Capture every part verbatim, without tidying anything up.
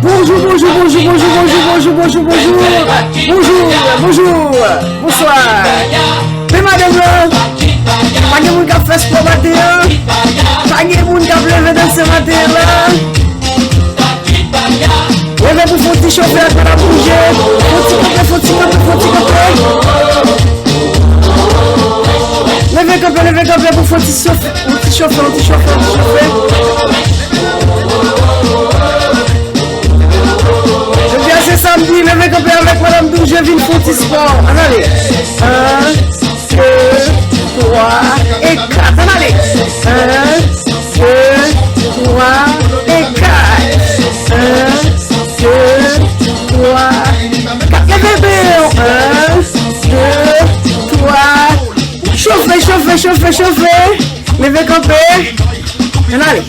Bonjou, bonjou, bonjou, bonjou, bonjou, bonjou, bonjou, bonjou, bonjou, bonjou, bonswa. Men madanm lan, pa gen moun k ap fè spò maten an, pa gen moun k ap leve danse maten an la. Leve pou fè yon ti chofe ak madanm bouje. Fè yon ti kanpe, fè yon ti kanpe, fè yon ti kanpe. Leve kanpe, leve kanpe pou fè yon ti chofe, yon ti chofe, yon ti chofe, yon ti chofe. Jodi a se samdi, leve kanpe avèk madanm bouje, vin fè yon ti spò. Ann ale. An, de, twa, e kat. Ann ale. An, de, twa, e kat. An, de, twa, kat. Leve byen. An, de, twa. Chofe, chofe, chofe, chofe. Leve kanpe. Ann ale.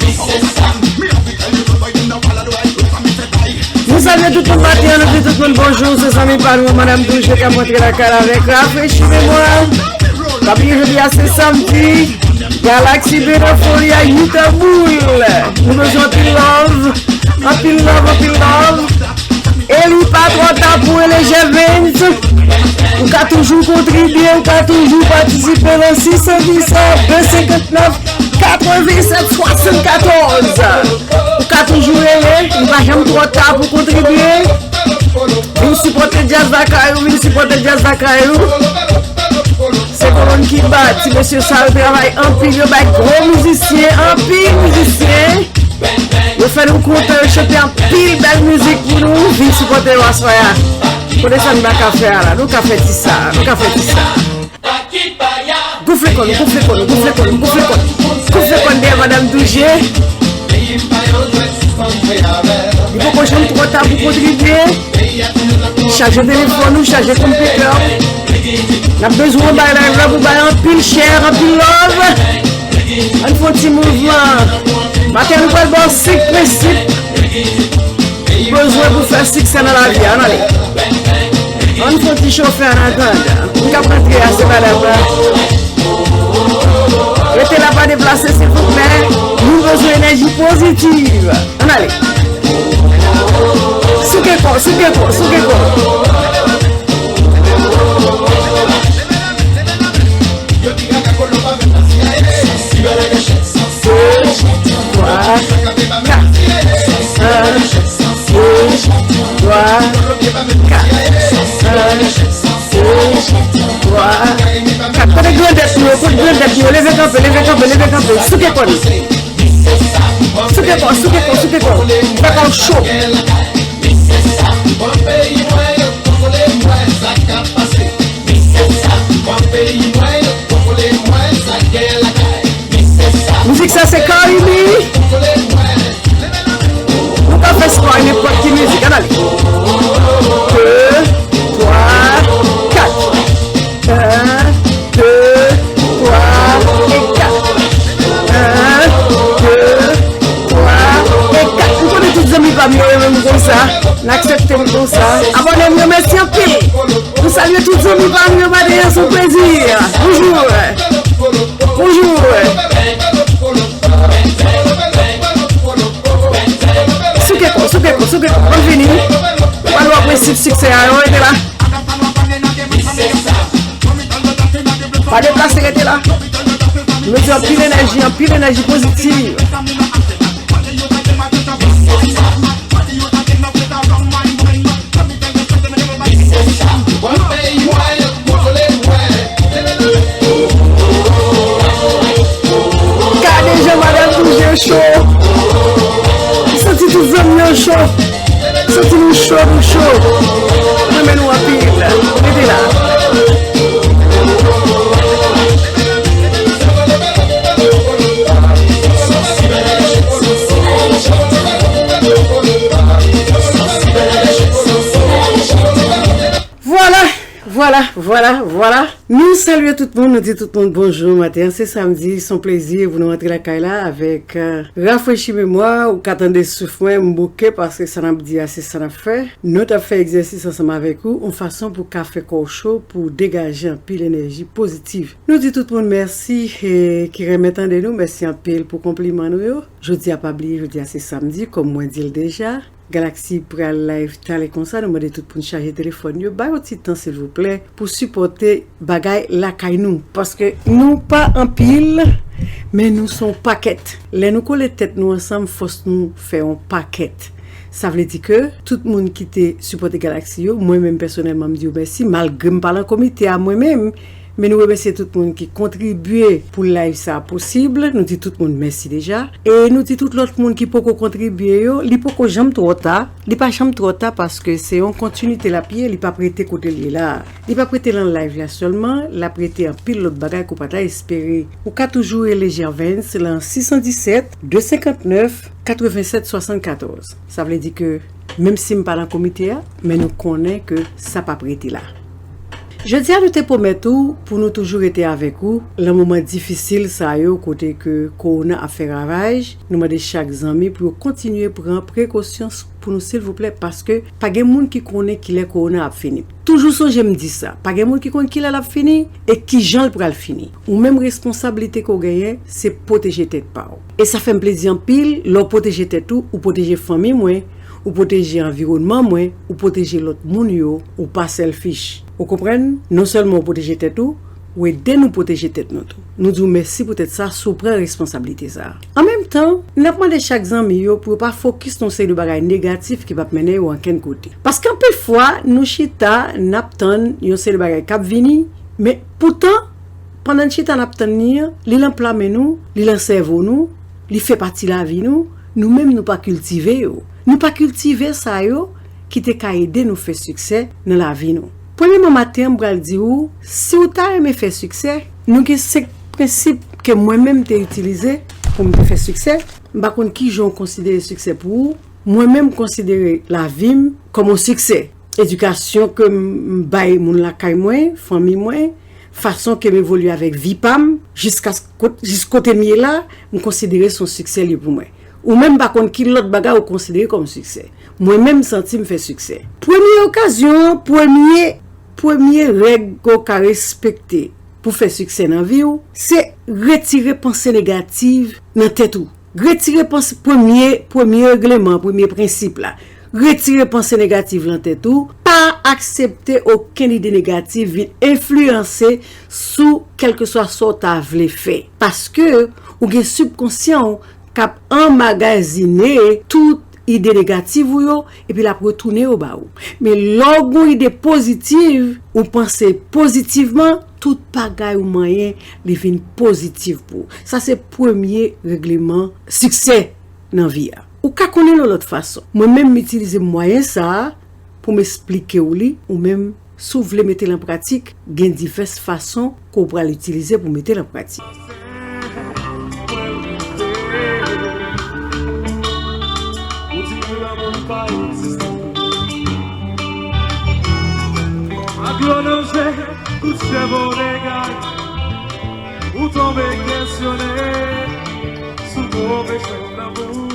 Nou salye tout moun maten an, nou di tout moun bonjou. Se zanmi pa nou, madanm bouje k ap rantre lakay la avèk rafrechi memwa. Pa bliye jodi a se samdi. Galaxy Band an foli a uit an boul. Nou bezwen anpil love. Anpil love, anpil love. E li pa twò ta pou rele Gervens. Ou ka toujou kontribye, ou ka toujou patisipe nan sis san disèt, de senkant nèf, katrevennsèt, swasannkatòz. Ou ka toujou rele, li pa janm twò ta pou kontribye. Vin sipòte djaz lakay ou, vin sipòte djaz lakay ou. Se kolonn ki bat, ti mesye sa yo travay anpil, yo bay gwo mizisyen, anpil mizisyen. Yo fè nou kontan, yo chante anpil bèl mizik pou nou. Vin sipòte yo aswè a. Kote sa n pa ka fè a la? Nou ka fè ti sa, nou ka fè ti sa. Gonfle kò nou, gonfle kò nou, gonfle kò nou, gonfle kò nou. Gonfle kò n dèyè madanm bouje. Li poko janm twò ta pou kontribye. Chaje telefòn ou, chaje konpitè w. N ap bezwen yon bay live la pou bay anpil share, anpil love. Ann fè yon ti mouvman. Maten nou pral ba w senk prensip ou bezwen pou fè siksè nan lavi a. Ann ale. Ann fè yon ti chofe ann atandan. Moun k ap rantre a se madanm lan. Rete la, pa deplase silvouplè. Nou bezwen enèji pozitiv. Ann ale. Souke kò, souke kò, souke kò. De, twa, kat. An, de, twa, kat. An, de, twa, kat. Kote grandèt nou yo? Kote grandèt nou yo? Leve kanpe, leve kanpe, leve kanpe. Souke kò nou. Souke kò, souke kò, souke kò. Fè kò w cho. Mizik sa se Carimi. Nou ka fè spò ak nenpòt ki mizik. Ann ale. De, twa, kat. An, de, twa, e kat. An, de, twa, e kat. M konnen tout zanmi pa m yo renmen m konsa. N aksepte m konsa. Abòne m yo, mèsi anpil. Nou salye tout zanmi pa m yo maten an, se yon plezi. Bonjou. Bonjou. Souke kò, souke kò, souke kò. Ann vini. Ou pral wè prensip siksè a yo, rete la. Pa deplase, rete la. Nou di anpil enèji, anpil enèji pozitiv. Gade jan madanm bouje cho. Santi tout zanmi an cho. Santi nou cho, nou cho. Renmen nou anpil. Rete la. Vwala, vwala. Vwala, vwala. Nou salye tout moun, nou di tout moun bonjou. Maten an se samdi, se yon plezi pou nou antre lakay la avèk, euh, rafrechi memwa. Ou ka tande souf mwen, m bouke paske sa n ap di a, se sa n ap fè. Nou t ap fè egzèsis ansanm avèk ou, yon fason pou ka fè kò w cho, pou degaje anpil enèji pozitiv. Nou di tout moun mèsi, e, ki renmen tande nou, mèsi anpil pou konpliman nou yo. Jodi a pa bliye, jodi a se samdi, kòm mwen di l deja. Galaxy pral live talè konsa, nou mande tout moun chaje telefòn yo, bay yon ti tan silvouplè pou sipòte bagay lakay nou, paske nou pa anpil, men nou se yon pakèt. Lè nou kole tèt nou ansanm, fòs nou fè yon pakèt. Sa vle di ke tout moun ki te sipòte Galaxy yo, mwen menm pèsonèlman m di yo mèsi, malgre m pa lan komite a mwen menm, men nou remèsye tout moun ki kontribye pou live sa a posib. Nou di tout moun mèsi deja. E nou di tout lòt moun ki poko kontribye yo, li poko janm twò ta. Li pa janm twò ta paske se yon kontinite l ap ye, li p ap rete kote l ye la a. Li p ap rete lan live la sèlman, l ap rete anpil lòt bagay ke w pa ta espere. Ou ka toujou rele Gervens lan sis san disèt, de senkantnèf, katrevensèt swasannkatòz. Sa vle di ke menm si m pa lan komite a, men nou konnen ke sa p ap rete la. Jodi a nou te pwomèt ou pou nou toujou rete avèk ou lan moman difisil sa yo kote ke kowona ap fè ravaj. Nou mande chak zanmi pou yo kontinye pran prekosyon pou nou silvouplè, paske pa gen moun ki konnen kilè kowona ap fini. Toujou sonje m di sa, pa gen moun ki konn kilè l ap fini e kijan l pral fini. Ou menm responsablite ke w genyen se pwoteje tèt pa w. E sa fè m plezi anpil lè w pwoteje tèt ou, ou pwoteje fanmi mwen, ou pwoteje anviwònman mwen, ou pwoteje lòt moun yo, ou pa selfish. Ou konprann? Non sèlman w pwoteje tèt ou, ou ede nou pwoteje tèt nou tou. Nou di w mèsi poutèt sa, si w pran responsablite sa a. An menm tan, n ap mande chak zanmi yo pou yo pa fokis nan yon seri de bagay negatif ki p ap mennen yo ankenn kote. Paske anpil fwa, nou chita, n ap tann yon seri de bagay k ap vini, men poutan, pandan n chita n ap tann li an, li lan pla men nou, li lan sèvo nou, li fè pati lavi nou, nou menm nou pa kiltive yo. Nou pa kiltive sa yo ki te ka ede nou fè siksè nan lavi nou. Premyeman, maten an, m pral di w, si w ta renmen fè siksè, nou gen senk prensip ke mwen menm te itilize pou m te fè siksè. M pa konn kijan w konsidere siksè pou ou. Mwen menm, m konsidere lavi m kòm yon siksè. Edikasyon ke m, m bay moun lakay mwen, fanmi mwen, fason ke m evolye avèk vi pa m, jiska s-, kot-, jis kote m ye la, m konsidere se yon siksè li ye pou mwen. Ou menm pa konn ki lòt bagay ou konsidere kòm siksè. Mwen menm, m santi m fè siksè. Premye okazyon an, premye, premye règ ke w ka respekte pou fè siksè nan vi w, se retire panse negatif nan tèt ou. Retire panse, premye, premye regleman, premye prensip la. Retire panse negatif lan tèt ou. Pa aksepte okenn ide negatif vin enfliyanse sou kèlkeswa sa w ta vle fè. Paske ou gen sibkonsyan w k ap anmagazine tout ide negatif ou yo, epi l ap retounen yo ba ou. Men lè w gen yon ide pozitif, ou panse pozitivman, tout bagay ou manyen, li vin pozitif pou ou. Sa se premye regleman siksè nan vi a. Ou ka konnen l yon lòt fason. Mwen menm, m itilize mwayen sa a pou m esplike w li, ou menm, si w vle mete l an pratik, gen divès fason ke w pral itilize pou mete l an pratik. Ak dlo nan je, tout cheve w degaj, ou tonbe kesyone sou move chan lanmou.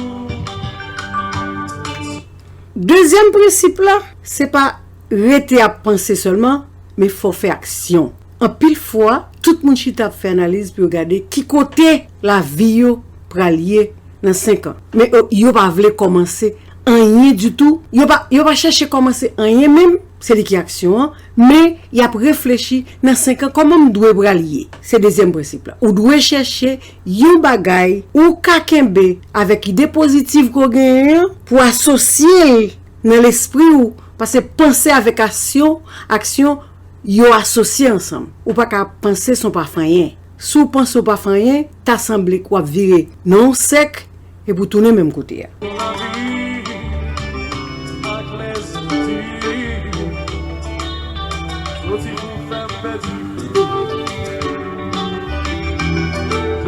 Dezyèm prensip la, se pa rete ap panse sèlman, men fò w fè aksyon. Anpil fwa, tout moun chita ap fè analiz pou yo gade ki kote lavi yo pral ye nan senk an. Men yo, yo pa vle kòmanse anyen ditou. Yo pa, yo pa chèche kòmanse anyen menm, se li ki aksyon an, men y ap reflechi nan senk an, kòman m dwe pral ye? Se dezyèm prensip la. Ou dwe chèche yon bagay ou ka kenbe avèk ide pozitif ke w genyen an pou asosye l nan lespri w, paske panse avèk asyon, aksyon, yo asosye ansanm. Ou pa ka panse san w pa fè anyen. Si w panse w pa fè anyen, ta sanble ke w ap vire nan yon sèk epi w tounen menm kote a.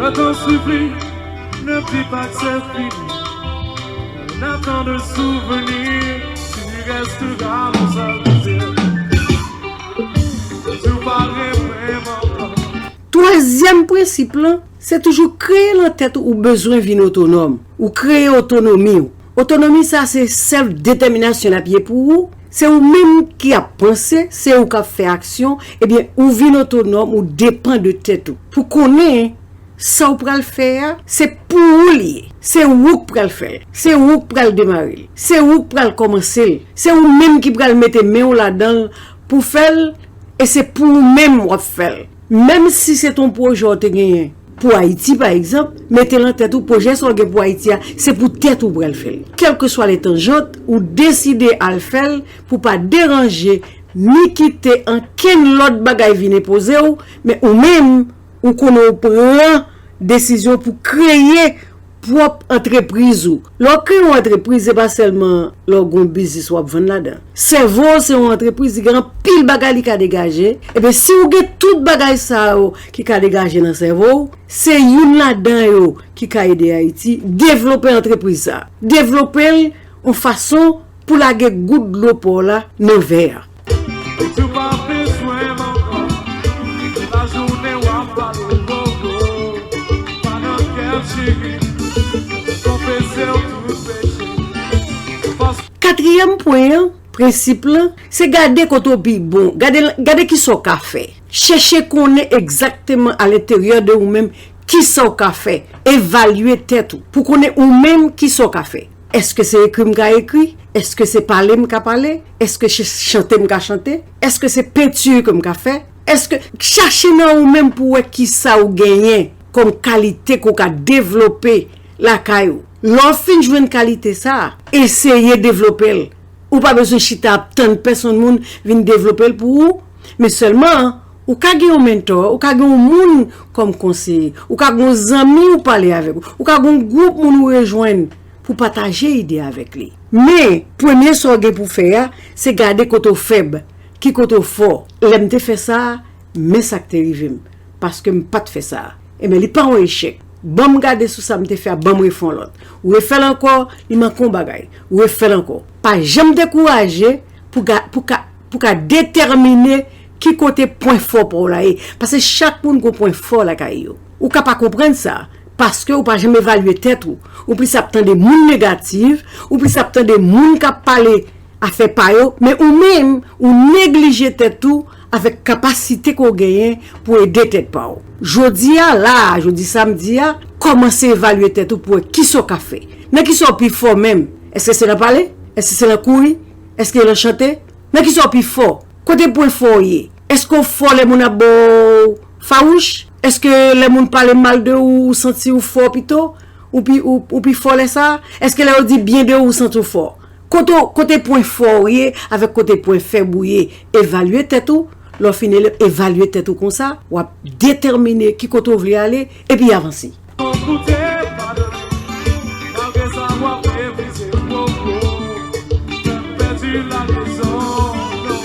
Je t'en supplie, ne dis pas que c'est fini. N'attends de souvenirs, tu resteras mon seul désir. Twazyèm prensip lan, se toujou kreye nan tèt ou ou bezwen vin otonòm. Ou kreye otonomi w. Otonomi sa se self determination l ap ye pou ou. Se ou menm ki ap panse, se ou k ap fè aksyon, ebyen ou vin otonòm, ou depann de tèt ou. Pou konnen sa w pral fè a, se pou ou li ye. Se ou k pral fè l. Se ou k pral demare l. Se ou k pral kòmanse l. Se ou menm ki pral mete men w ladan l pou fè l. E se pou ou menm w ap fè l. Menm si se t on pwojè w te genyen pou Ayiti, pa egzanp, mete nan tèt ou pwojè sa w gen pou Ayiti a, se pou tèt ou pral fè l. Kèlkeswa letanjant, ou deside al fè l pou pa deranje ni kite ankenn lòt bagay vin enpoze w, men ou menm, ou konnen w pran desizyon pou kreye pwòp antrepriz ou. Lè w kreye yon antrepriz, se pa sèlman lè w gen yon biznis w ap vann ladan. Sèvo w se yon antrepriz, li gen anpil bagay li ka degaje. Ebyen, si w gen tout bagay sa yo ki ka degaje nan sèvo w, se youn ladan yo ki ka ede Ayiti devlope antrepriz sa. Devlope l yon fason pou lage gout dlo pa w la nan vè a. Ou pa bezwen manman, lajounen w ap pale gogo, pa nan kè l cheri, konfese w tout peche. Katriyèm pwen an, prensip lan, se gade kote w pi bon, gade, gade kisa w ka fè. Chèche konnen egzakteman alenteryè de ou menm kisa w ka fè. Evalye tèt ou pou konnen ou menm kisa w ka fè. Èske se ekri m ka ekri? Èske se pale m ka pale? Èske se chante m ka chante? Èske se penti ke m ka fè? Èske, chache nan ou menm pou w wè kisa w genyen kòm kalite ke w ka devlope lakay ou. Lè w fin jwenn kalite sa a, eseye devlope l. Ou pa bezwen chita ap tann pèsonn moun vin devlope l pou ou. Men sèlman, ou ka gen yon mentor, ou ka gen yon moun kòm konseye, ou ka gen yon zanmi ou pale avèk, ou ka gen yon gwoup moun ou rejwenn pou pataje ide avèk li. Men, premye sa w gen pou fè a, se gade kote w fèb, ki kote w fò. Lè m te fè sa a, men sa k te rive m, paske m pa t fè sa a. Ebyen, li pa yon echèk. Ban m gade sou sa m te fè a, ban m refè yon lòt. Ou refè l ankò, li manke yon bagay. Ou refè l ankò. Pa janm dekouraje pou ga-, pou ka, pou ka detèmine ki kote pwen fò pa w la ye. Paske chak moun gen pwen fò lakay yo. Ou ka pa konprann sa, paske ou pa janm evalye tèt ou. Ou plis ap tande moun negatif, ou plis ap tande moun k ap pale afè pa yo, men ou menm, ou neglije tèt ou avèk kapasite ke w genyen pou ede tèt pa w. Jodi a, la a, jodi samdi a, kòmanse evalye tèt ou pou wè kisa w ka fè. Nan kisa w pi fò menm? Èske se nan pale? Èske se nan kouri? Èske nan chante? Nan kisa w pi fò? Kote pwen fò w ye? Èske w fò lè moun ap ba w fawouch? Èske lè moun pale mal de ou, ou santi w fò pito? Ou pi, ou, ou pi fò lè sa a? Èske lè yo di byen de ou, ou santi w fò? Kote w, kote pwen fò w ye avèk kote pwen fèb ou ye, evalye tèt ou. Lè w fin ele-, evalye tèt ou konsa, w ap detèmine ki kote w vle ale, epi avanse. Koute, madanm, malgre sa w ap meprize m poko, fè m pèdi larezon, non,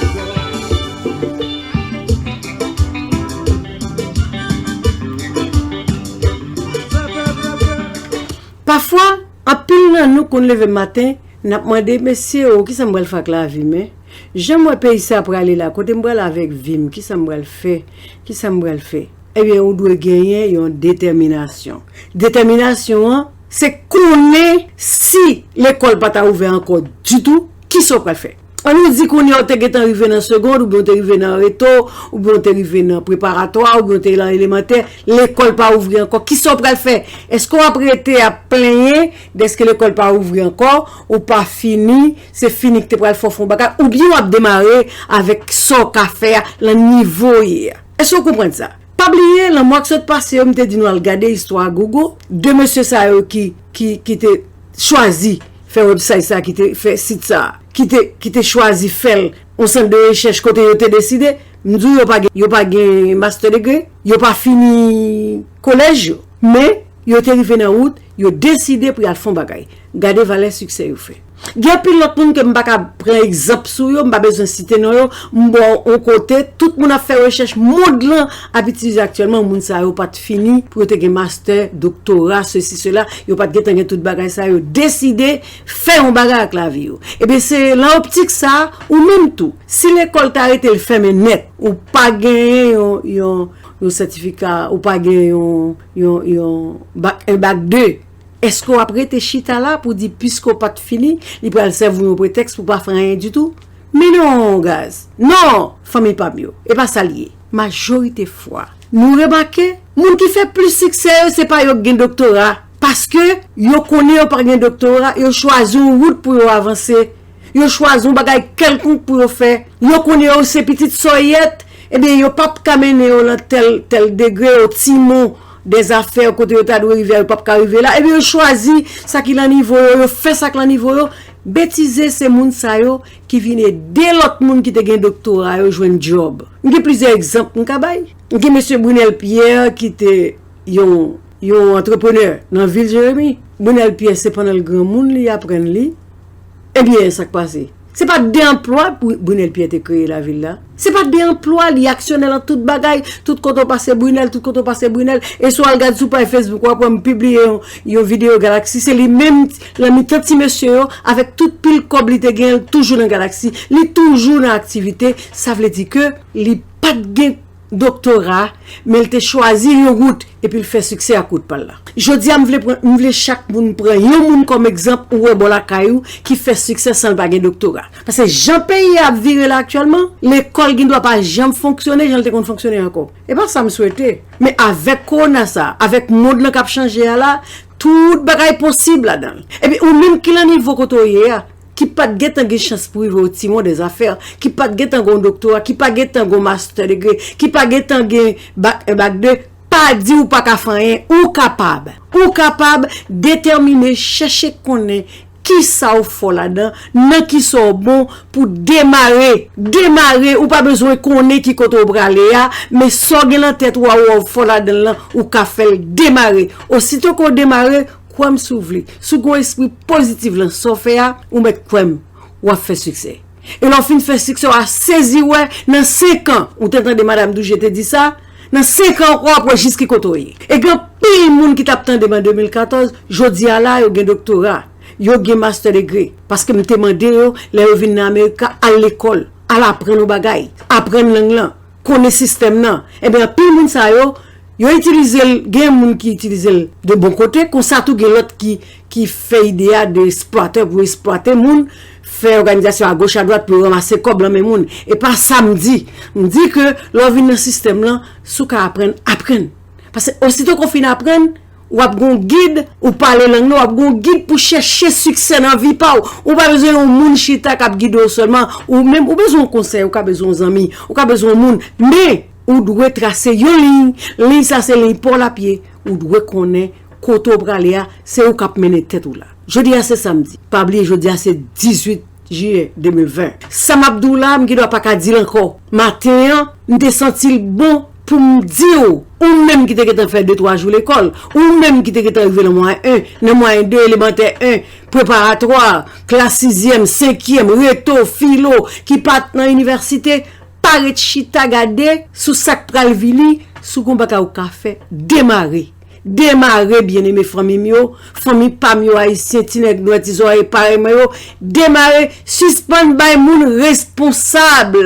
pafwa, anpil nan nou konn leve maten, n ap mande, "Mesye o, kisa m pral fè ak lavi m, en? Jan m wè peyi sa prale la, kote m pral avèk vi m? Kisa m pral fè? Kisa m pral fè?" Ebyen, ou dwe genyen yon detèminasyon. Detèminasyon an, se konnen si lekòl pa ta ouvè ankò ditou, kisa w pral fè? Ann nou di kounye a w te gentan rive nan segond, oubyen w te rive nan reto, oubyen w te rive nan preparatwa, oubyen w te nan elemantè, lekòl pa ouvri ankò, kisa w pral fè? Èske w ap rete ap plenyen dèske lekòl pa ouvri ankò, ou pa fini, se fini k te pral fè w fè yon bagay, oubyen w ap demare avèk sa w ka fè a, lan nivo w ye a? Èske w konprann sa? Pa bliye, lanmò k sot pase yo, m te di nou al gade istwa Google, de mesye sa yo ki, ki, ki te chwazi fè website sa, ki te fè sit sa, ki te, ki te chwazi fè l yon sant de rechèch kote yo te deside, m di w yo pa gen, yo pa gen master degree, yo pa fini kolèj yo, men yo te rive nan wout, yo deside pou y al fè yon bagay. Gade valè siksè yo fè. Gen anpil lòt moun ke m pa ka pran egzanp sou yo, m pa bezwen site non yo, m ba w yon kote, tout moun ap fè rechèch, mond lan ap itilize aktyèlman, moun sa yo pa t fini pou yo te gen mastè, doktora, sesi, sela, yo pa t gentan gen tout bagay sa, yo deside fè yon bagay ak lavi yo. Ebyen, se nan optik sa, ou menm tou, si lekòl ta rete l fèmen nèt, ou pa genyen yon, yon, yon sètifika, ou pa gen yon, yon, yon bak, un bac deux, èske w ap rete chita la pou di piske w pa t fini, li pral sèvi w yon pretèks pou w pa fè anyen ditou? Men non, guys. Non, fanmi pa m yo. E pa sa l ye. Majorite fwa, nou remake, moun ki fè plis siksè yo, se pa yo k gen doktora. Paske yo konnen yo pa gen doktora, yo chwazi yon wout pou yo avanse. Yo chwazi yon bagay kèlkonk pou yo fè. Yo konnen yo se pitit sòyèt, ebyen, yo p ap ka mennen yo nan tèl, tèl degre, yo timon dèzafè kote yo ta dwe rive a, yo p ap ka rive la. Ebyen, yo chwazi sa ki lan nivo yo, yo fè sa k lan nivo yo. Betize se moun sa yo ki vin ede lòt moun ki te gen doktora yo jwenn djòb. M gen plizyè egzanp m ka bay. M gen mesye Brunel Pierre ki te yon, yon antreprenè nan vil Jeremi. Brunel Pierre se pandan l granmoun li aprann li. Ebyen, sa k pase? Se pa de anplwa Bru- Brunel Pierre te kreye lavil la. Se pa de anplwa, li aksyonè nan tout bagay. Tout kote w pase Brunel, tout kote w pase Brunel. E si w al gad sou paj Facebook, w ap wè m pibliye yon, yon videyo Galaxy. Se li menm, nan mitan ti mesye yo, avèk tout pil kòb li te gen, l toujou nan Galaxy. Li toujou nan aktivite. Sa vle di ke li pa t gen doktora, men l te chwazi yon wout, epi l fè siksè ak wout pa l la. Jodi a, m vle pran, m vle chak moun pran yon moun kòm egzanp, ou wè bò lakay ou, ki fè siksè san l pa gen doktora. Paske jan peyi a ap vire la aktyèlman, lekòl gen dwa pa janm fonksyone jan l te konn fonksyone ankò. E pa sa m swete. Men avèk kowona sa, avèk mond lan k ap chanje a la, tout bagay posib ladan l. Epi ou menm ki lan nivo kote w ye a, ki pa t gentan gen chans pou rive o timon dèzafè, ki pa t gentan gen yon doktora, ki pa gentan gen yon master degree, ki pa gentan gen bak un, bak deux, pa di ou pa ka fè anyen, ou kapab. Ou kapab detèmine, chèche konnen kisa w fò ladan, nan kisa w bon pou demare. Demare, ou pa bezwen konnen ki kote w prale a, men sa w gen nan tèt ou a, ou wè w fò ladan l lan, ou ka fè l demare. Osito ke w demare, kwè m si w vle. Si w gen yon espri pozitif lan sa w fè a, ou mèt kwè m, w ap fè siksè. E lè w fin fè siksè, w a sezi wè, nan senk an, ou te tande Madam Dougé te di sa, nan senk an ankò, w ap wè jis ki kote w ye. E gen anpil moun ki t ap tande m an de mil katòz, jodi a la, yo gen doktora, yo gen master degree. Paske m te mande yo, lè yo vin nan Amerika, al lekòl, al aprann yon bagay, aprann lang lan, konnen sistèm nan. Ebyen, anpil moun sa yo, yo itilize l, gen moun ki itilize l de bon kote, konsa tou gen lòt ki, ki fè ide a de eksplwatè pou eksplwate moun, fè òganizasyon agoch adwat pou yo ranmase kòb lan men moun. E pa sa m di. M di ke lè w vin nan sistèm lan, si w ka aprann, aprann. Paske osito ke w fin aprann, w ap gen yon gid, ou pale lang nan, w ap gen yon gid pou chèche siksè nan vi pa w. Ou pa bezwen yon moun chita k ap gide w sèlman. Ou menm, ou bezwen yon konsèy, ou ka bezwen yon zanmi, ou ka bezwen yon moun. Men, ou dwe trase yon liy. Liy sa se liy pa w l ap ye. Ou dwe konnen kote w prale a, se ou k ap mennen tèt ou la. Jodi a se samdi. Pa bliye jodi a se dizuit jiyè de mil ven. Sa m ap di w la, m gen dwa pa ka di l ankò. Maten an, m te santi l bon pou m di w, ou menm ki te gentan fè de twa jou lekòl, ou menm ki te gentan rive nan mwayen en, nan mwayen de, elemantè en, preparatwa, klas sizyèm, senkyèm, reto, filo, ki pa t nan inivèsite, pa ret chita gade sou sa k pral vini, si w gen yon bagay ou ka fè, demare. Demare, byeneme fanmi m yo, fanmi pa m yo, ayisyen, ti nèg nwè, ti zòrèy parèy mwen yo, demare, sispann bay moun responsab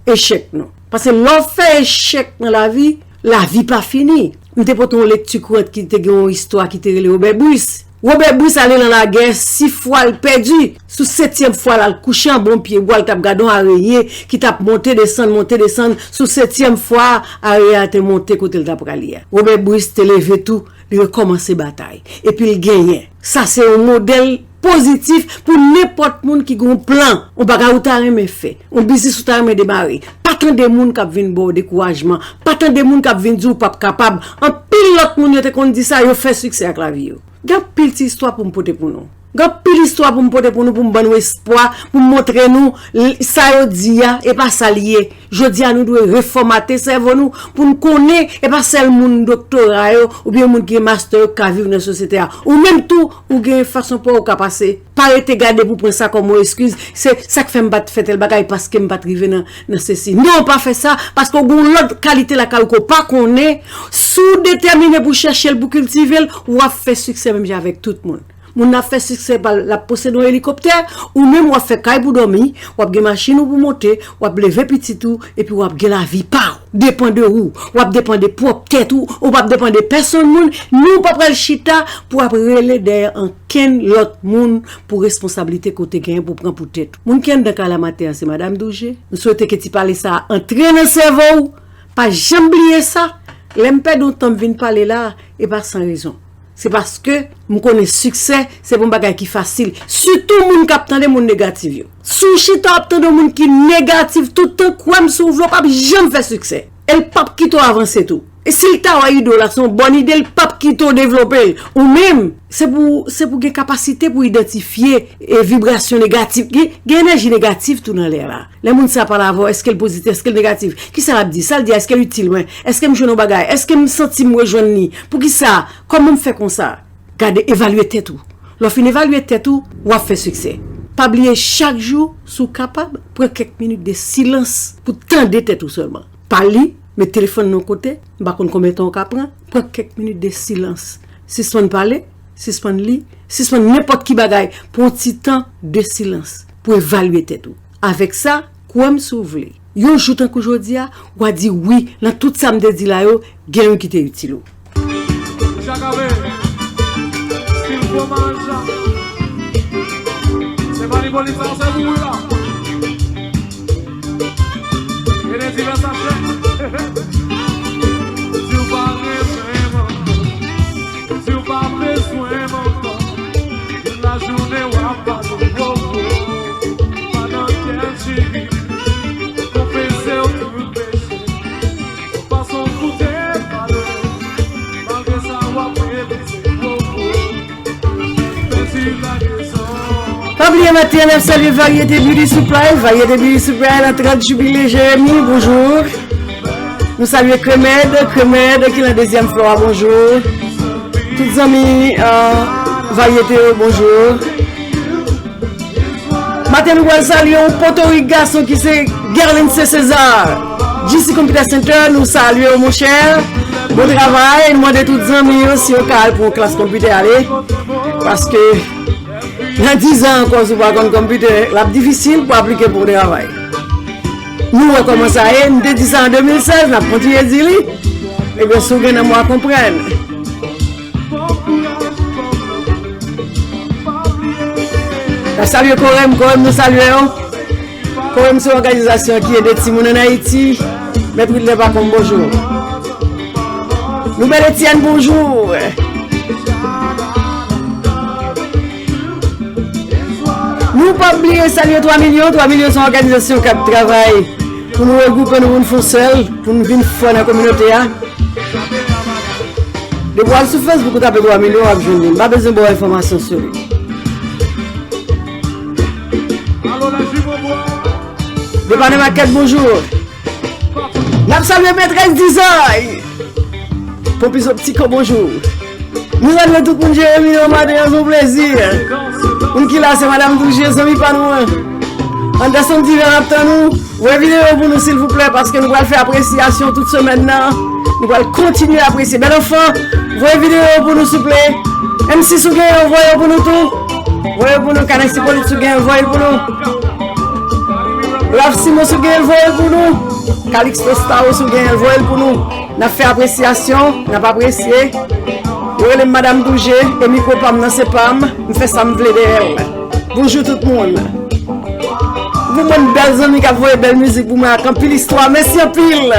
echèk nou. Paske lè w fè echèk nan lavi, lavi pa fini. M te pote yon lekti kout ki te gen yon istwa ki te rele Robert Bruce. Robert Bruce ale nan lagè, sis fwa l pèdi. Sou setyèm fwa l al kouche anba yon pye bwa, l t ap gade yon arenye ki t ap monte desann, monte desann. Sou setyèm fwa a, arenye a te monte kote l t ap prale a. Robert Bruce te leve tou, li rekòmanse batay. Epi l genyen. Sa se yon modèl pozitif pou nenpòt moun ki gen yon plan, yon bagay ou ta renmen fè, yon biznis ou ta renmen demare. Pa tande moun k ap vin ba w dekourajman. Pa tande moun k ap vin di w p ap kapab. Anpil lòt moun yo te konn di sa, yo fè siksè ak lavi yo. Gen anpil ti istwa pou m pote pou nou. Gen anpil istwa pou m pote pou nou, pou m ban nou espwa, pou m montre nou l- sa yo di a, e pa sa l ye. Jodi a, nou dwe refòmate sèvo nou pou n konnen e pa sèl moun doktora yo oubyen moun ki gen mastè yo k ka viv nan sosyete a. Ou menm tou, ou gen fason pa w ou ka pase. Pa rete gade pou pran sa kòm yon eskiz. Se sa k fè m pa t fè tèl bagay, paske m pa t rive nan, nan sesi. Non, pa fè sa, paske w gen yon lòt kalite lakay ou ke w pa konnen. Si w detèmine pou chèche l, pou kiltive l, w ap fè siksè menm jan avèk tout moun. Moun nan ap fè siksè pa l, l ap posede yon elikoptè, ou menm w ap fè kay pou dòmi, w ap gen machin ou pou monte, w ap leve pitit ou, epi w ap gen lavi pa w. Depann de ou, w ap depann de pwòp tèt ou, ou p ap depann de pèsonn moun, ni w pa pral chita pou w ap rele dèyè ankenn lòt moun pou responsablite ke w te genyen pou w pran pou tèt ou. Moun ki anndan kay la maten an, se Madanm Douje. M swete ke ti pale sa a antre nan sèvo w. Pa janm bliye sa. Lè m pèdi yon tan m vin pale la a, e pa san rezon. Se paske m konnen siksè se pa yon bagay ki fasil. Sitou moun k ap tande moun negatif yo. Si w chita w ap tande yon moun ki negatif tout tan, kwè m si w vle w p ap janm fè siksè. E l p ap kite w avanse tou. E si l ta wè ide w la se yon bòn ide, l p ap kite w devlope l. Ou menm, se pou, se pou gen kapasite pou idantifye e vibrasyon negatif. Gen, gen enèji negatif tou nan lè la. Lè moun sa pale avè w, èske l pozitif, èske l negatif? Kisa l ap di? Sa l di a, èske l itil mwen? Èske m jwenn yon bagay? Èske m santi m rejwenn li? Poukisa? Kòman m fè konsa? Gade, evalye tèt ou. Lè w fin evalye tèt ou, w ap fè siksè. Pa bliye, chak jou, si w kapab, pran kèk minit de silans pou tande tèt ou sèlman. Pa li, met telefòn nan yon kote, m pa konn konbyen tan w ka pran, pran kèk minit de silans. Sispann pale, sispann li, sispann nenpòt ki bagay, pran yon ti tan de silans pou evalye tèt ou. Avèk sa, kwè m si w vle. Yon jou tankou jodi a, w a di wi nan tout sa m te di la yo, gen youn ki te itil ou. Jakame, stil fwomaj la. Se pa li polis la, se pou wi la. E de divès achè. Si w pa renmen m ankò, si w pa bezwen m ankò, lajounen w ap pase wowo. Pa nan kè chiri, konfese w tout peche. Fason w koute pale, malgre sa w ap revise wowo. Pa bliye maten an n ap salye Varyete Beauty Supply, Varyete Beauty Supply nan trant Jubilé Jeremi, bonjou. Nou salye Kremèd, Kremèd ki nan dezyèm flò a, bonjou. Tout zanmi, euh, Varyete yo, bonjou. Maten nou pral salye yon potorik gason ki se Guerlence César. G C Computer Center, nou salye w, monchè. Bon travay. Nou mande tout zanmi yo si yo ka al pran yon klas konpitè, ale. Paske nan diz an ankò, si w pa konn konpitè, l ap difisil pou aplike pou yon travay. Nou wè kòman sa ye. M te di sa an de mil sèz, n ap kontinye di li. Ebyen, si w gen nanm, w a konprann. N ap salye Korèm, Korèm nou salye yo. Korèm se yon òganizasyon ki ede timoun ann Ayiti. Mèt Wilner Pacôme, bonjou. Noubèl Etienne, bonjou. Nou p ap bliye salye twa milyon. Twa milyon se yon òganizasyon k ap travay pou nou regwoupe nou, pou n fè yon sèl, pou n vin fò nan kominote a. Depi w al sou Facebook, ou tape twa milyon, w ap jwenn li. M pa bezwen ba w enfòmasyon sou li. Depane Makèt, bonjou. N ap salye Mètrès Dizay. Ponpis Optiko, bonjou. Nou salye tout moun Jeremi nan maten an, se yon plezi. Moun ki la, se Madanm Douje, zanmi pa nou an. Anderson Divin ap tann ou. Voye videyo pou nou, silvouplè, paske nou pral fè apresyasyon tout semèn nan. Nou pral kontinye apresye. Bèl anfan, voye videyo pou nou, souple. M C si w genyen, voye yo pou nou tou. Voye yo pou nou. Kanèk Sipolit, si w genyen, voye l pou nou. Ralph Simon, si w genyen, voye l pou nou. Calixto Staro, si w genyen, voye l pou nou. N ap fè apresyasyon, n ap apresye. Yo rele m Madanm Douje, e mikwo pa m nan se pa m, m fè sa m vle dèyè l. Bonjou tout moun. Pou mwen, bèl zanmi k ap voye bèl mizik pou mwen ak anpil istwa, mèsi anpil.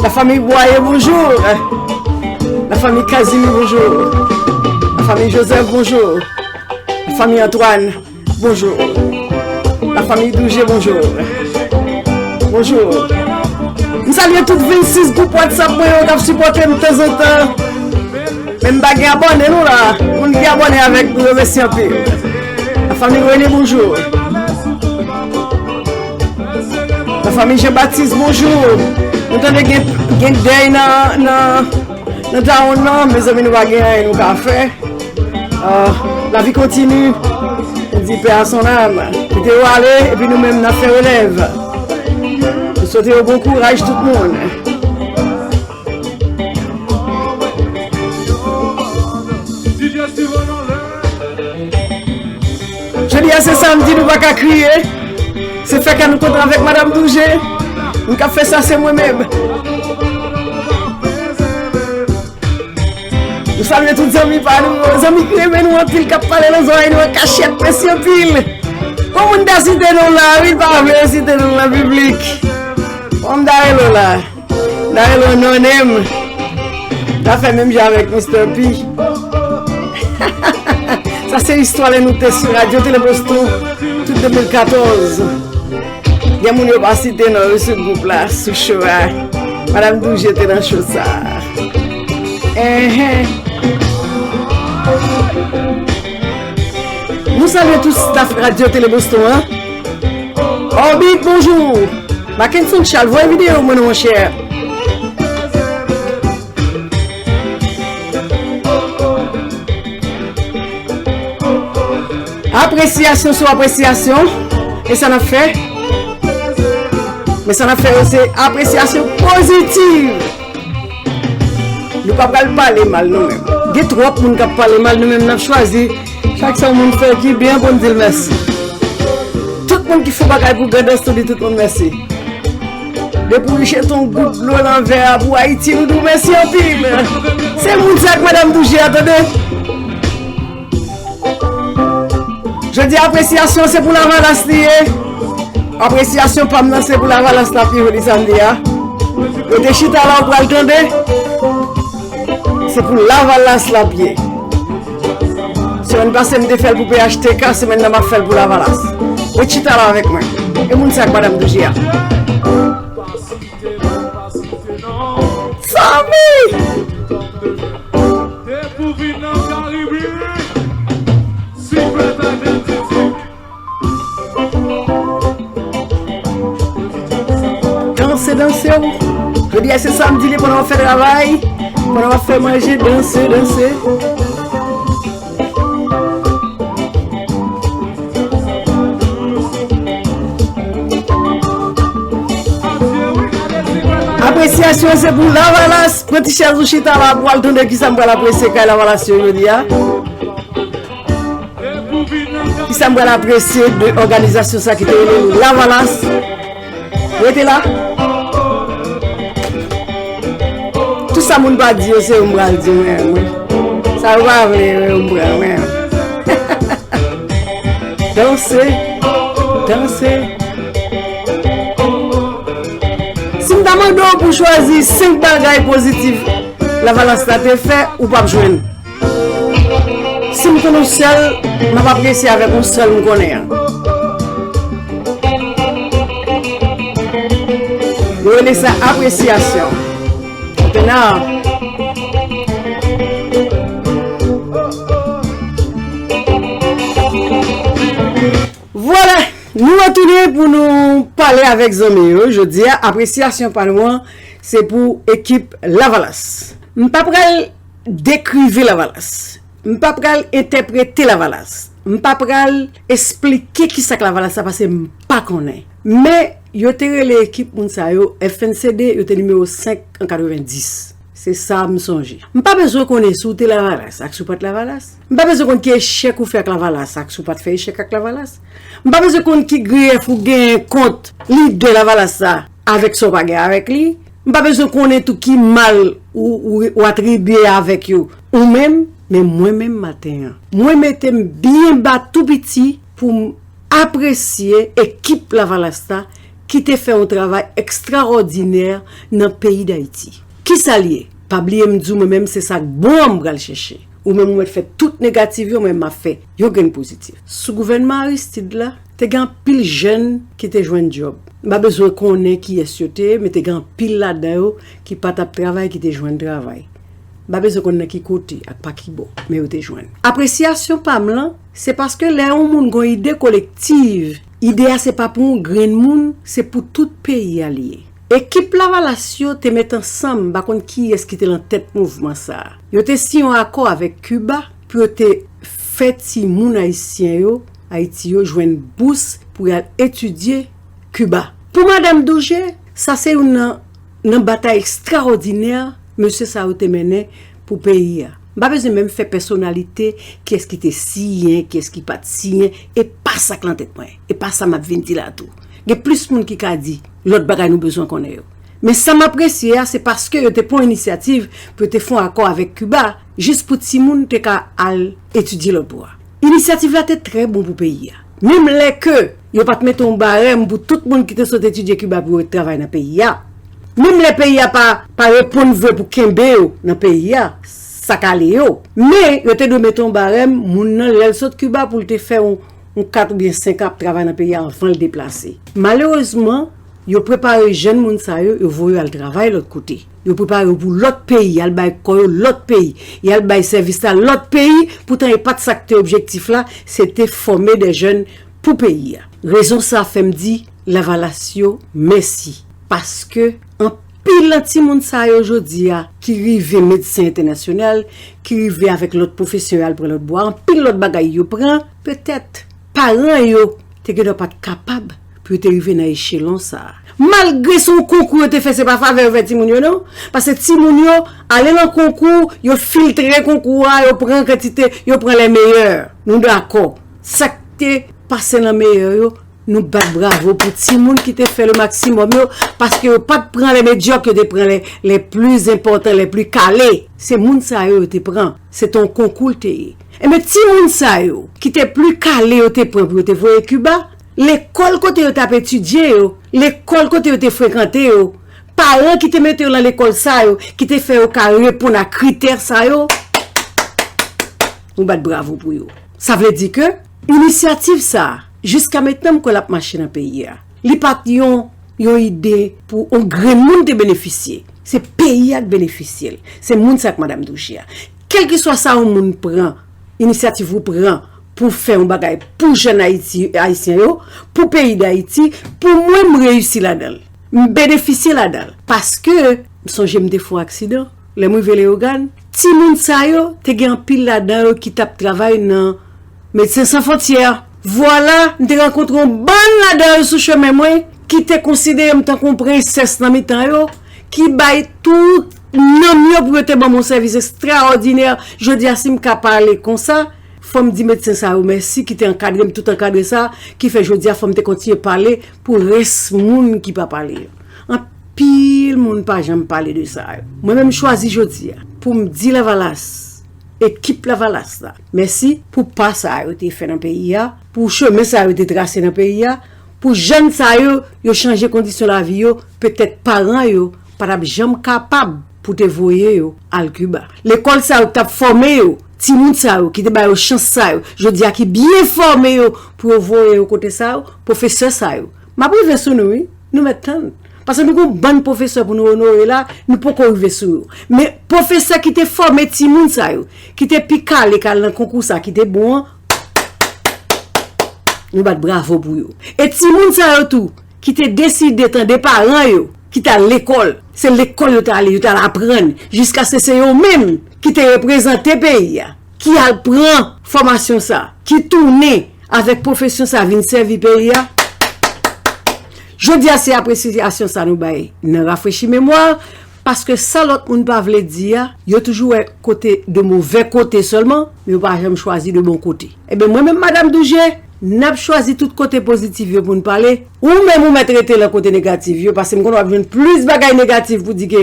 Lafanmi Bwaye, bonjou. Lafanmi Kazimi, bonjou. Lafanmi Joseph, bonjou. Lafanmi Antoine, bonjou. Lafanmi Douje, bonjou. Bonjou. M salye tout vennsis gwoup WhatsApp mwen yo k ap sipòte m tanzantan. Men m pa gen abòne nou la. Moun ki abòne avèk nou, yo mèsi anpil. Fanmi Rene, bonjou. Lafanmi Jean Baptiste, bonjou. Nou tande gen, gen dèy nan, nan, nan Dawonn nan, mezanmi, nou pa gen anyen nou ka fè. Ah, lavi kontini. Nou di paix à son âme. Kite yo ale, epi nou menm n ap fè relèv. Nou swete yo bon kouraj tout moun. Jodi a se samdi, nou pa ka kriye. Se fè ka nou kontre avèk Madanm Douje. Moun k ap fè sa se mwen menm. Nou salye tout zanmi pa nou yo, zanmi ki renmen nou anpil, k ap pale nan zòrèy nou an kachèt, mèsi anpil. Bon, moun ta site non la, wi, l pa vle yo site non la piblik. Bon, m ta rele w la. Dayè, lè w nonnen m, ta fè menm jan avèk Mister P. Sa se istwa lè nou te sou Radyo Tele Boston, tout de mil katòz. Gen moun yo pa site non yo sou gwoup la, sou cho a. Madanm Douje te nan cho sa a. Enhen. Nou salye tout staff Radyo Tele Boston an. Orbit, bonjou. Mackenson Charles, voye videyo mwen non, monchè. Apresyasyon sou apresyasyon. E sa n ap fè? Men sa n ap fè yo se apresyasyon pozitiv. Nou pa pral pale mal nou menm. Gen twòp moun k ap pale mal, nou menm n ap chwazi chak sa yon moun fè ki byen pou n di l mèsi. Tout moun ki fè bagay pou Grandans, nou di tout moun mèsi. Depi w jete yon gout dlo nan vè a pou Ayiti, nou di w mèsi anpil. Se moun sa ak Madanm Douje a, tande. Jodi a, apresyasyon se pou Lavalas li ye. Apresyasyon pa m nan se pou Lavalas l ap ye jodi samdi a. Yo te chita la, ou pral tande. Se pou Lavalas l ap ye. Semèn pase, m te fè l pou P H T K, semèn nan, m ap fè l pou Lavalas. Ret chita la avèk mwen. E moun sa ak Madanm Douje a. Fanmi! Danse, danse w. Jodi a se samdi, li pandan w ap fè travay, pandan w ap fè manje, danse, danse. Apresyasyon se pou Lavalas. Pran ti chèz ou chita la pou al tande kisa m pral apresye kay Lavalas yo jodi a. Kisa m pral apresye de òganizasyon sa ki te rele Lavalas? Rete la. Tout sa moun pa di yo, se yo m pral di mwen, mwen. Sa yo pa vle, yo m pran mwen. Danse, danse. Si m ta mande w pou chwazi senk bagay pozitif Lavalas la te fè, ou p ap jwenn. Si m konn yon sèl, m ap apresye avèk yon sèl m konnen an. Yo rele sa apresyasyon. Kote nan? Vwala, nou retounen pou nou pale avèk zanmi yo. Jodi a, apresyasyon pa nou an, se pou ekip Lavalas. M pa pral dekrive Lavalas. M pa pral entèprete Lavalas. M pa pral esplike kisa k Lavalas la, paske m pa konnen. Men, yo te rele ekip moun sa yo F N C D, yo te nimewo senk an katrevenndis. Se sa m sonje. M pa bezwen konnen si w te Lavalas ak si w pa t Lavalas. M pa bezwen konn ki echèk ou fè ak Lavalas ak si w pa t fè echèk ak Lavalas. M pa bezwen konn ki griyèf ou genyen kont lidè Lavalas la avèk sa w pa gen avèk li. M pa bezwen konnen tou ki mal ou, ou, ou atribye avèk yo. Ou menm, men mwen menm maten an, mwen mete m byen ba tou piti pou m apresye ekip Lavalas la ki te fè yon travay ekstraòdinè nan peyi Dayiti. Kisa l ye? Pa bliye m di w, mwen menm, se sa k bon an m pral chèche. Ou menm, ou mèt fè tout negatif yo, mwen, m ap fè yon grenn pozitif. Sou gouvènman Aristide la, te gen anpil jèn ki te jwenn djòb. M pa bezwen konnen kiyès yo te ye, men te gen anpil ladan yo ki pa t ap travay, ki te jwenn travay. M pa bezwen konn nan ki kote ak pa ki bò, men yo te jwenn. Apresyasyon pa m lan, se paske lè yon moun gon ide kolektiv, ide a se pa pou yon grenn moun, se pou tout peyi a li ye. Ekip Lavalas yo te met ansanm, m pa konn kiyès ki te lan tèt mouvman sa a. Yo te siyen yon akò avèk Kiba pou yo te fè timoun ayisyen yo, Ayiti yo, jwenn bous pou y al etidye Kiba. Pou Madanm Dougé, sa se youn nan, nan batay ekstraòdinè mesye sa yo te mennen pou peyi a. M pa bezwen menm fè pèsonalite, kiyès ki te siyen, kiyès ki pa t siyen, e pa sa k lan tèt mwen, e pa sa m ap vin di la tou. Gen plis moun ki ka di lòt bagay nou bezwen konnen yo. Men sa m apresye a, se paske yo te pran inisyativ pou yo te fè yon akò avèk Kiba, jis pou timoun te ka al etidye lòt bò a. Inisyativ la te trè bon pou peyi a. Menm lè ke yo pa t mete yon barèm pou tout moun ki te sot etidye Kiba pou yo ret travay nan peyi a. Menm lè peyi a pa, pa reponn vre pou kenbe yo nan peyi a, sa k ale yo. Men yo te dwe mete yon barèm, moun nan lè l sot Kiba pou l te fè yon, yon kat oubyen senk an ap travay nan peyi a anvan l deplase. Malerezman, yo prepare jèn moun sa yo, yo voye yo al travay lòt kote. Yo prepare yo pou lòt peyi, y al bay kò yo lòt peyi, y al bay sèvis la lòt peyi, poutan e pa t sa k te objektif la, se te fòme de jèn pou peyi a. Rezon sa fè m di Lavalas yo mèsi, paske anpil nan timoun sa yo jodi a ki rive medsen entènasyonal, ki rive avèk lòt pwofesyon y al pran lòt bò a, anpil lòt bagay yo pran, petèt paran yo te gendwa pa t kapab pou yo te rive nan echelon sa a. Malgre se yon konkou yo te fè, se pa favè yo fè timoun yo non, paske timoun yo ale nan konkou, yo filtre konkou a, yo pran kantite, yo pran les meilleurs. Nou dakò. Sa k te pase nan meyè yo, nou bat bravo pou timoun ki te fè le maximum yo, paske yo pa t pran les médiocres, yo te pran les, les plus importants, les plus calés. Se moun sa yo yo te pran. Se te yon konkou l te ye. Enben, timoun sa yo ki te pli kale yo te pran pou yo te voye Kiba, lekòl kote yo t ap etidye yo, lekòl kote yo te frekante yo, paran ki te mete yo lan lekòl sa yo, ki te fè yo ka reponn a kritè sa yo, nou bat bravo pou yo. Sa vle di ke inisyativ sa a, jiska mentnan m kwè l ap mache nan peyi a. Li pa t yon, yon ide pou yon grenn moun te benefisye. Se peyi a k benefisye l. Se moun sa ak Madanm Dougé a. Kèlkeswa sa yon moun pran, inisyativ ou pran pou fè yon bagay pou jèn Ayiti, Ayisyen yo, pou peyi Dayiti, pou mwen, m reyisi ladan l. M benefisye ladan l. Paske, m sonje m te fè yon aksidan. Lè m rive Leyogàn, timoun sa yo, te gen anpil ladan yo ki t ap travay nan Medsen San Fwontyè. Vwala, m te rankontre yon bann ladan yo sou chemen mwen, ki te konsidere m tankou yon prensès nan mitan yo, ki bay tout nanm yo pou yo te ban m yon sèvis ekstraòdinè. Jodi a, si m ka pale konsa, fò m di medsen sa yo mèsi, ki te ankadre m, tout ankadre sa, ki fè jodi a, fò m te kontinye pale pou rès moun ki pa pale yo. Anpil moun pa janm pale de sa yo. Mwen menm, m chwazi jodi a pou m di Lavalas, ekip Lavalas la, mèsi pou pa sa yo te fè nan peyi a, pou chemen sa yo te trase nan peyi a, pou jèn sa yo, yo chanje kondisyon lavi yo, petèt paran yo pa t ap janm kapab pou te voye yo al Kiba. Lekòl sa yo ki t ap fòme yo, timoun sa yo ki te ba yo chans sa yo, jodi a ki byen fòme yo pou yo voye yo kote sa yo, pwofesè sa yo. M ap rive sou nou, wi. Nou mèt tann. Paske nou gon bann pwofesè pou nou onore la, nou poko rive sou yo. Men pwofesè ki te fòme timoun sa yo, ki te pi kale k al nan konkou sa, ki te bon an, nou bat bravo pou yo. E timoun sa yo tou, ki te deside tande paran yo, ki t al lekòl. Se lekòl yo t ale, yo t al aprann, jiskaske se yo menm ki te reprezante peyi a, ki al pran fòmasyon sa, ki tounen avèk pwofesyon sa vin sèvi peyi a. Jodi a, se apresyasyon sa nou bay nan Rafrechi Memwa, paske sa lòt moun pa vle di a, yo toujou wè kote de movè kote sèlman, men yo pa janm chwazi de bon kote. Ebyen, mwen menm, Madanm Dougé, n ap chwazi tout kote pozitif yo pou n pale. Ou menm, ou mèt rete lan kote negatif yo, paske m konnen w ap jwenn plis bagay negatif pou di ke,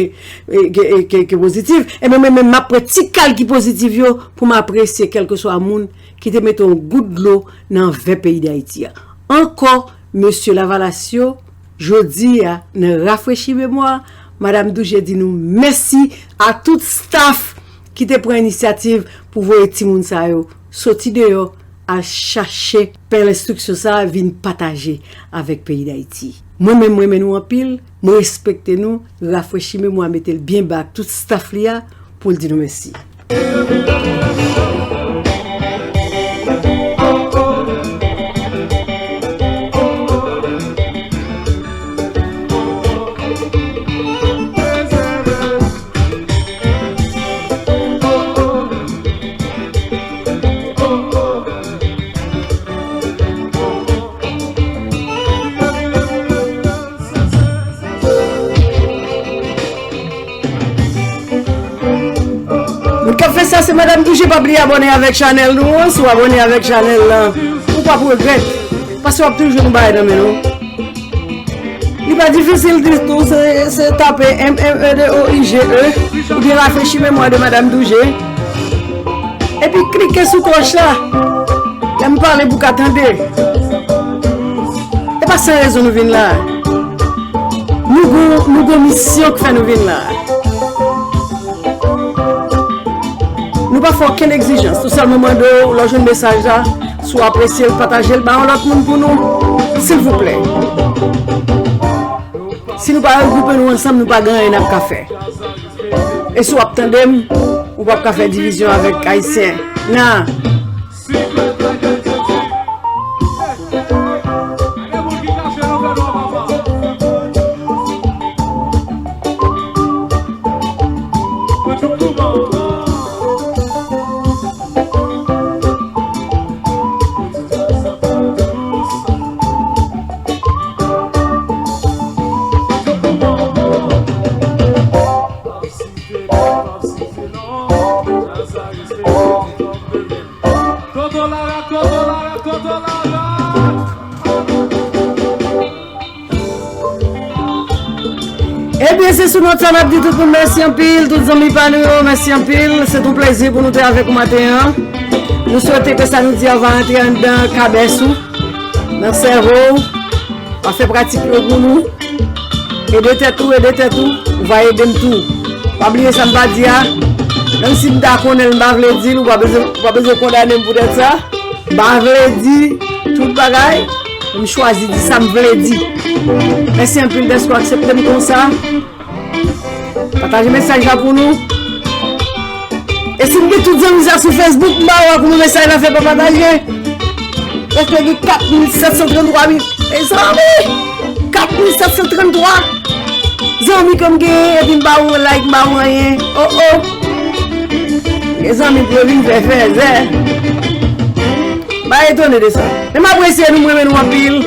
ke, ke, ke pozitif. Ebyen, mwen menm, m ap pran ti kal ki pozitif yo pou m apresye kèlkeswa moun ki te mete yon gout dlo nan vè peyi Dayiti a. Ankò, mesye Lavalas yo, jodi a, nan Rafrechi Memwa, Madanm Dougé di nou mèsi a tout staff ki te pran inisyativ pou voye timoun sa yo soti deyò al chache pen lenstriksyon sa a vin pataje avèk peyi Dayiti. Mwen menm, mwen renmen nou anpil, mwen respekte nou, Rafrechi Memwa mete l byen ba ak tout staff li a, pou l di nou mèsi. Moun k ap fè sa, se Madam Douje. Pa bliye abòne avèk chanèl nou an. Si w abòne avèk chanèl lan, ou p ap regrèt. Paske w ap toujou jwenn yon bagay nan men nou. Li pa difisil ditou, se, se tape M M E D O U J E, oubyen Rafrechi memwa de Madam Douje. Epi klike sou klòch la. Lè m pale pou w ka tande. E pa san rezon nou vin la. Nou gon, nou gon misyon k fè nou vin la. Nou pa fè okenn egzijans. Nou sèlman mande w, lè w jwenn mesaj la, si w apresye l, pataje l, ba yon lòt moun pou nou, silvouplè. Si nou pa regwoupe nou ansanm, nou pa gen anyen n ap ka fè. E si w ap tande m, ou p ap ka fè divizyon avèk Ayisyen. Nan. Toto Lara, Toto Lara, Toto Lara. Ebyen, se sou nòt sa n ap di tout moun mèsi anpil, tout zanmi pa nou yo, mèsi anpil. Se t on plezi pou nou te avèk ou maten an. Nou swete ke sa nou di a va antre anndan kabès ou, nan sèvo w. Pa fè pratik yo pou nou. Ede tèt ou, ede tèt ou, ou va ede m tou. Pa bliye sa m pa di a. Menm si m ta konnen l, m pa vle di l, ou pa bezwen, ou pa bezwen kondane m poutèt sa. M pa vle di tout bagay, men m chwazi di sa m vle di. Mèsi anpil dèske w aksepte m konsa. Pataje mesaj la pou nou. E si m gen tout zanmi sa sou Facebook, m pa wè kouman mesaj la fè pa pataje. Prèske gen kat mil sèt san tranntwa mil. Mezanmi! Kat mil sèt san tranntwa zanmi ke m genyen, epi m pa wè like, m pa wè anyen. Oh, oh! Gen zanmi pou yo vin fè fèzè. M pa etone de sa. Men m apresye nou, m renmen nou anpil.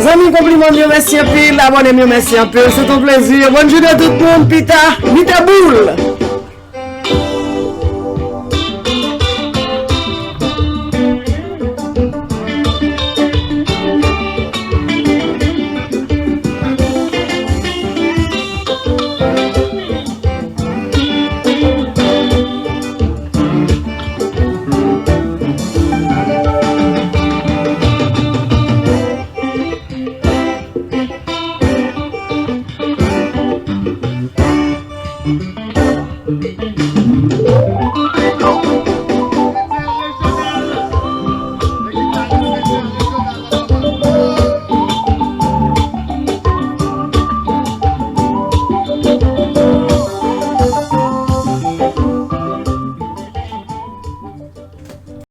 Zanmi, konpliman m yo, mèsi anpil. Abòne m yo, mèsi anpil. Se t on plezi. Bòn jounen tout moun. Pita, Mita Boul.